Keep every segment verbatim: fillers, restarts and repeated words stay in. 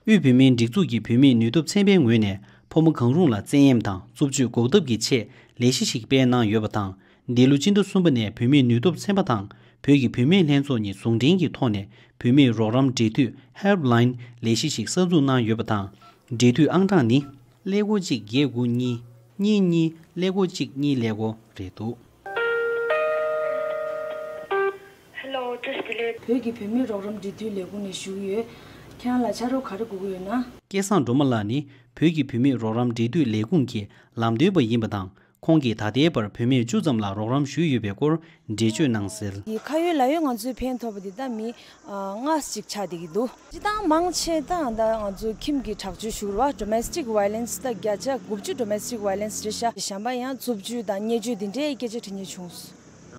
དབུས་བོད་མིའི་སྒྲིག་འཛུགས་ཀྱི་བུད་མེད་ནུས་སྟོབས་ཚན་པའི་ངོས་ནས་ཕོ་མོ་གང་རུང་ལ་བཙན་གཡེམ་དང་རྩུབ་སྤྱོད་འགོག་ཐབས་ཀྱི་ཆེད་ལས་གཞི་ཞིག་སྤེལ་གནང་ཡོད་པ་དང་། འདི་ལོ་སྤྱི་ཟླ་གསུམ་པ་ནས་བུད་མེད་ནུས་སྟོབས་ཚན་པ་དང་བོད་ཀྱི་བུད་མེད་ལྷན་ཚོགས་གཉིས་ཟུང་འབྲེལ་གྱི་ཐོག་ནས་བུད་མེད་རོགས་རམ་འབྲེལ་མཐུད་Helpline ལས་གཞི་ཞིག་གསར་འཛུགས་གནང་ཡོད་པ་དང་། འབྲེལ་མཐུད་ཨང་གྲངས་ནི། ཀླད་ཀོར་གཅིག་བརྒྱད་དགུ་གཉིས། གཉིས་གཉིས་ཀླད་ཀོར་གཅིག་གཉིས་ཀླད་ཀོར་རེད་འདུག། Hello, just delete. བོད་ཀྱི་བུད་མེད་རོགས་རམ་འབྲེལ་མཐུད་ལས་ཁུངས་ནས་ཞུ་གི་ཡོད། ཁྱེད་རང་ལ་ཕྱག་རོགས་ག་རེ་དགོས་ཀྱི་ཡོད་ན། སྐལ་བཟང་སྒྲོལ་མ་ལགས་ནི་བོད་ཀྱི་བུད་མེད་རོགས་རམ་འབྲེལ་མཐུད་ལས་ཁུངས་ཀྱི་ལམ་སྟོན་པ་ཡིན་པ་དང་། ཁོང་གིས་ད་ལྟའི་བར་བུད་མེད་བཅུ་ཙམ་ལ་རོགས་རམ་ཞུས་ཡོད་པའི་སྐོར་འགྲེལ་བརྗོད་གནང་གསལ། ཡི་ཁ་ཡོད་ལག་ཡོད་ང་ཚོའི་ཕན་ཐོགས་པ་འདི་ད་མི་ལྔ་ཅིག་ཆགས་བསྡད་ཀྱི་འདུག། སྤྱིར་བཏང་མང་ཆེ་ད་ད་ང་ཚོ་ཁྱིམ་གྱི་དྲག་སྤྱོད་ཞུ་བ་domestic violence ད་བརྒྱ་ཆ་དགུ་བཅུ་domestic violence རེད་ཤག། གཞན་པ་ཡང་རྩུབ་སྤྱོད་དང་བརྙས་བཅོས་འདི་འདྲའི་སྐད་ཆ་དྲི་མཁན་བྱུང་སོང་།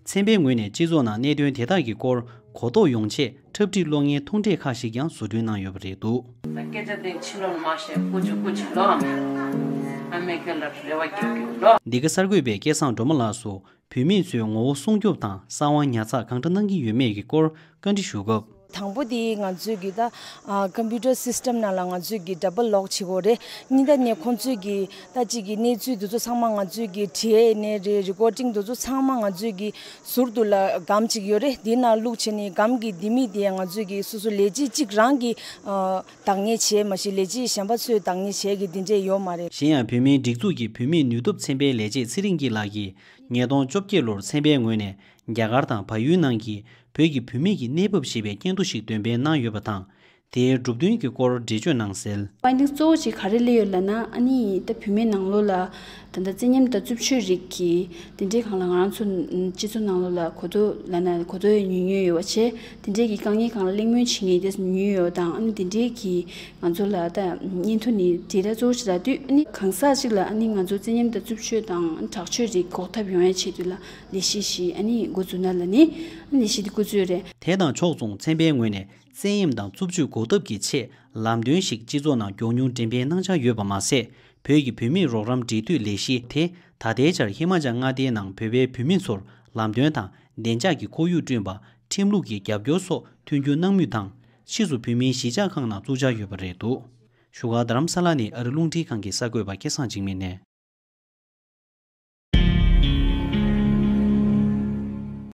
ཚན་པའི་ངོས་ནས་སྤྱི་ཚོགས་ནང་གནད་དོན་དེ་དག་གི་སྐོར་གོ་རྟོགས་ཡོང་ཆེད་འཁྲབ་ཁྲིད་གློག་བརྙན་ཐུང་གྲས་ཁག་ཞིག་ཀྱང་བཟོ་སྐྲུན་གནང་ཡོད་པ་རེད་འདུག། སྐད་ཆ་དེ་ཕྱི་ལོགས་མ་བཤད། ཀུ་ཅི་ཀུ་ཅི་ལོ། ཨ་མས་ཁྱེད་ལ་རེ་བ་རྒྱག་གི་ཡོད་ལོ། འདི་ག་གསར་འགོད་པས་སྐལ་བཟང་སྒྲོལ་མ་ལགས་སུ་བུད་མེད་ཚོའི་ངོ་བོ་སྲུང་སྐྱོབ་དང་གསང་བ་ཉར་ཚགས་གང་འདྲ་གནང་གི་ཡོད་མེད་ཀྱི་སྐོར་བཀའ་འདྲི་ཞུ་སྐབས། དང་པོ་དེ་ང་ཚོས་ཀྱི་ད་ཨ་computer system ནང་ལ་ང་ཚོས་ཀྱི་double lock བྱེད་དགོས་རེད། གཉིས་ད་ནས་ཁོང་ཚོས་ཀྱི་ད་གཅིག་གི་གནས་ཚུལ་འདི་ཚོ་ཚང་མ་ང་ཚོས་ཀྱི་བྲིས་ནས་རེད། recording འདི་ཚོ་ཚང་མ་ང་ཚོས་ཀྱི་ཟུར་དུ་ལ་སྒམ་གཅིག་ཡོད་རེད། དེའི་ནང་བླུགས་བྱས་ནས་སྒམ་གྱི་ལྡེ་མིག་དེ་ང་ཚོས་ཀྱི་སོ་སོ་ལས་བྱེད་གཅིག་རང་གི་ཨ་བདག་གཉེར་བྱས་མ་གཞི་ལས་བྱེད་གཞན་པ་ཚོས་བདག་གཉེར་བྱས་ཀྱི་འདི་འདྲས་ཡོད་མ་རེད། གཞན་ཡང་བོད་མིའི་སྒྲིག་འཛུགས་ཀྱི་བུད་མེད་ནུས་སྟོབས་ཚན་པའི་ལས་བྱེད་ཚེ་རིང་སྐྱིད་ལགས་ཀྱིས་ཉིས་སྟོང་བཅོ་བརྒྱད་ལོར་ཚན་པའི་ངོས་ནས་རྒྱ་གར་དང་བལ་ཡུལ་ནང་གི་བོད་ཀྱི་བུད་མེད་ཀྱི་གནས་བབ་ཞེས་པའི་སྙན་ཐོ་ཞིག་འདོན་སྤེལ་གནང་ཡོད་པ་དང་། དེའི་གྲུབ་དོན་གྱི་སྐོར་འགྲེལ་བརྗོད་གནང་གསལ། Findings གཙོ་བོ་ཅིག་ག་རེ་སླེབས་ཡོད་ལབ་ན། ཨ་ནི་ད་བུད་མེད་ནང་ལོགས་ལ་ད་ལྟ་བཙན་ཉམས་དང་རྩུབ་སྤྱོད་རིགས་ཀྱི་དེ་འདྲའི་སྒང་ལ་ང་རང་ཚོ་སྤྱི་ཚོགས་ནང་ལོགས་ལ་གོ་རྟོགས་ལབ་ན་གོ་རྟོགས་ཡང་ཉུང་ཉུང་ཡོད་པ་བྱས། དེ་འདྲའི་གི་དཀའ་ངལ་སྒང་ལ་གླེང་མོལ་བྱེད་མཁན་དེ་ཉུང་ཉུང་ཡོད་དང་། ཨ་ནི་དེ་འདྲའི་གི་ང་ཚོ་ལ་ད་སྙན་ཐོ་ནི་དེ་ད་གཙོ་བོ་ཅིག་ལབ་དུས། ཨ་ནི་གང་ཟག་ཅིག་ལ་ཨ་ནི་ང་ཚོ་བཙན་ཉམས་དང་རྩུབ་སྤྱོད་དང་དྲག་སྤྱོད་རིགས་འགོག་ཐབས་ཡོང་ཡ་ཆེད་དུ་ལ་ལས་གཞི་ཞིག་ཨ་ནི་འགོ་འཛུགས་ན་ལ་ནི་ཨ་ནི་ལས་གཞི་དེ་འགོ་བཙུགས་རེད། དེ་དང་ཕྱོགས་མཚུངས་ཚན་པའི་ངོས་ནས་བཙན་གཡེམ་དང་རྩུབ་སྤྱོད་འགོག་ཐབས་ཀྱི་ཆེད་ལམ་སྟོན་ཞིག་སྤྱི་ཚོགས་ནང་མགྱོགས་མྱུར་འགྲེམས་སྤེལ་གནང་འཆར་ཡོད་པ་མ་ཟད། བོད་ཀྱི་བུད་མེད་རོགས་རམ་འབྲེལ་མཐུད་ལས་གཞི་དེ་ད་ལྟའི་ཆར་ཧི་མ་ཅལ་མངའ་སྡེའི་ནང་བོད་པའི་བུད་མེད་ཚོར་ལམ་སྟོན་དང་བདེ་འཇགས་ཀྱི་ཁོར་ཡུག་བསྐྲུན་པ། ཁྲིམས་ལུགས་ཀྱི་རྒྱབ་སྐྱོར་སོགས་མཐུན་འགྱུར་གནང་མུས་དང་། ཕྱིས་སུ་བོད་མིའི་གཞིས་ཆགས་ཁག་ནང་བཙུགས་འཆར་ཡོད་པ་རེད་འདུག། བཞུགས་སྒར་རྡ་རམ་ས་ལ་ནས་ཨ་རི་རླུང་འཕྲིན་ཁང་གི་གསར་འགོད་པ་སྐལ་བཟང་འཇིགས་མེད་ནས།